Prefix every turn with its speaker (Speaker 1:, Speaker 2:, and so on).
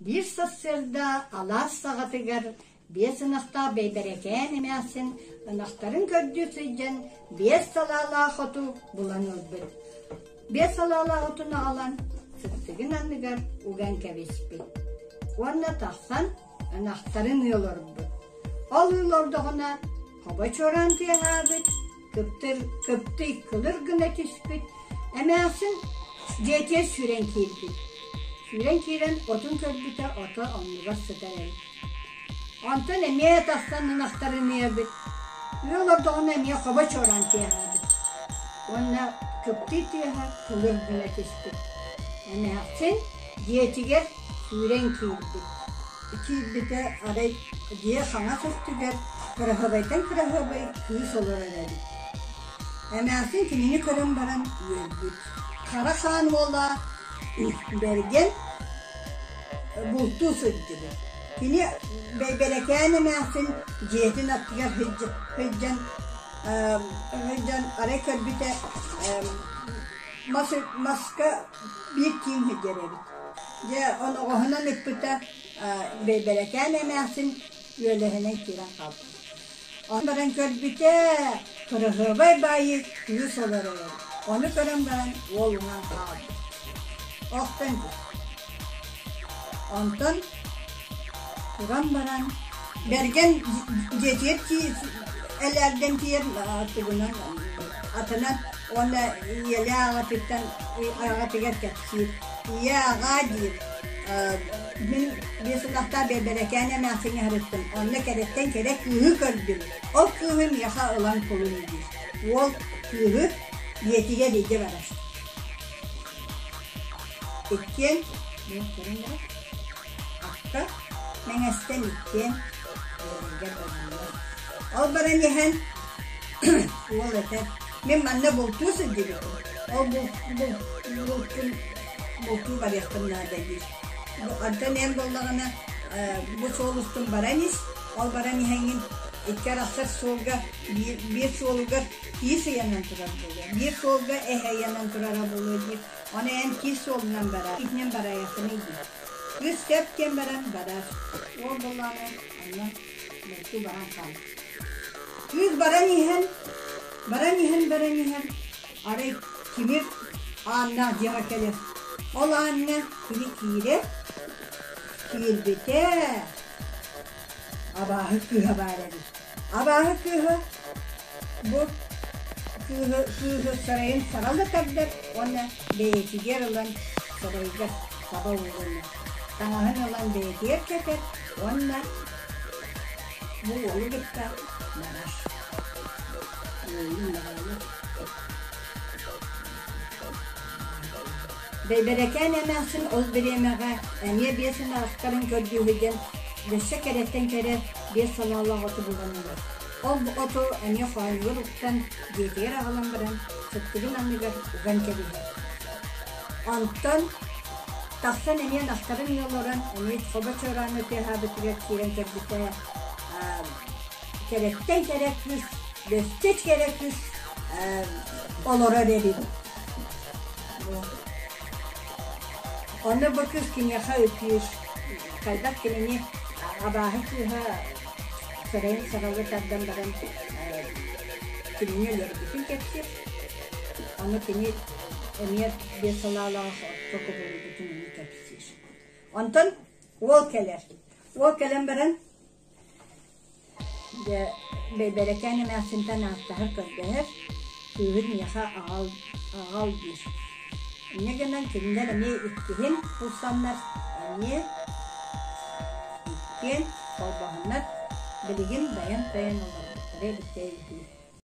Speaker 1: Биир сарсыарда алаас саҕатыгар биэс ынахтаах Бэйбэрэкээн эмээхсин ынахтарын көрдүү сылдьан биэс салаалаах оту булан ылбыт. Биэс салаалаах отун аҕалан сыттыгын анныгар уган кэбиспит. Уонна тахсан ынахтарын ыы олорбут. Ол ыы олордоҕуна хобо чуораан тыаһаабыт, кыптыр, кыптый кылыр гына түспүт, эмээхсин дьиэтигэр сүүрэн киирбит. Сүүрэн киирэн отун көрбүтэ ото оннугар сытар эбит. Онтон эмиэ тахсан ынахтарын ыабыт. Ыы олордоҕуна эмиэ хобо чуораан тыаһаабыт. Уонна кыптый тыаһа кылыр гына түспүт. Эмээхсин дьиэтигэр сүүрэн киирбит. Киирбитэ арай дьиэ хаҥас өттүгэр кыраһыабайтан кыраһыабай кыыс олорор эбит. Эмээхсин кинини көрөн баран үөрбүт. Хара хаан уола Бэргэн бултуу сылдьыбыт. Кини Бэйбэрэкээн эмээхсин дьиэтин аттыгар сылдьан сылдьан арай көрбүтэ мас маска биир киин сылдьар эбит. Дьэ оноҕоһунан ыппыта Бэйбэрэкээн эмээхсин үөлэһинэн киирэн хаалбыт. Ону баран көрбүтэ, кыраһыабай баайы кыыс олорор эбит. Ону көрөн баран уол уҥан хаалбыт. Охтон түспүт. Онтон туран баран Бэргэн дьиэтигэр элээрдэн тиийэн тугунан атынан уонна ийэлээх аҕатыттан аҕатыгар кэпсиир. Ийэ аҕаа диир мин биэс ынахтаах Бэйбэрэкээн эмээхсиҥҥэ сырыттым. Онно кэрэттэн кэрэ кыыһы көрдүм. Ол кыыһы миэхэ ылан кулун диир. Уол кыыһы дьиэтигэр илдьэ барар. Иккиэн акка мэҥэстэн иккиэн ыалларыгар бараллар. Ол баран иһэн уол этэр, мин манна бултуу сылдьыбытым. Ол бултун бултуу барыахпын наада диир. Онтон эн буоллаҕына бу суол устун баран ис, ол баран иһэҥҥин икки арахсар суолга биир суолугар киис ыйанан турар буолуо, биир суолга эһэ ыйанан турара буолуо диир. Ону эн киис суолунан бараа, итинэн барайаххыный диир. Кыыс сөп диэн баран барар. Уол буоллаҕына онно бултуу баран хаалар. Кыыс баран иһэн, баран иһэн, баран иһэн, арай тимир ааннаах дьиэҕэ кэлэр. Ол ааҥҥа кини киирэр, киирбитэ абааһы кыыһа баар эбит. Абааһы кыыһа бу кыыһы, кыыһы сарайын саралы тардар уонна бэйэтигэр ылан сарайыгар саба уурунар. Таҥаһын ылан бэйэтигэр кэтэр уонна бу уолу кытта барар. Уолун бараллар. Бэйбэрэкээн эмээхсин ол бириэмэҕэ эмиэ биэс ынахтарын көрдүү сылдьан өссө кэрэттэн кэрэ биэс салаалаах оту булан ылар. Ол оту эмиэ хоонньугар уктан дьиэтигэр аҕалан баран сыттыгын анныгар уган кэбиһэр. Онтон тахсан эмиэ ынахтарын ыы олорон эмиэ хобо чороону тыаһаабытыгар киирэн көрбүтэ кэрэттэн кэрэ кыыс, өссө кэрэ кыыс олорор эбит. Онно бу кыыс киниэхэ ытыыр, хайдах кинини абааһы кыыһа сарайын саралы тардан баран кинини өлөрбүтүн кэпсиир. Ону кини эмиэ биэс салаалаах окко кубулуйбутун эмиэ кэпсиир. Онтон уол кэлэр. Уол кэлэн баран Дьэ, Бэйбэрэкээн эмээхсинтэн ааттаһар-көрдөһөр, кыыһын миэхэ аҕал, аҕал диир. Инньэ гынан кинилэр эмиэ иккиһин булсаннар, эмиэ иккиэн холбоһоннор, билигин байан-тайан олорбуттара эбитэ үһү.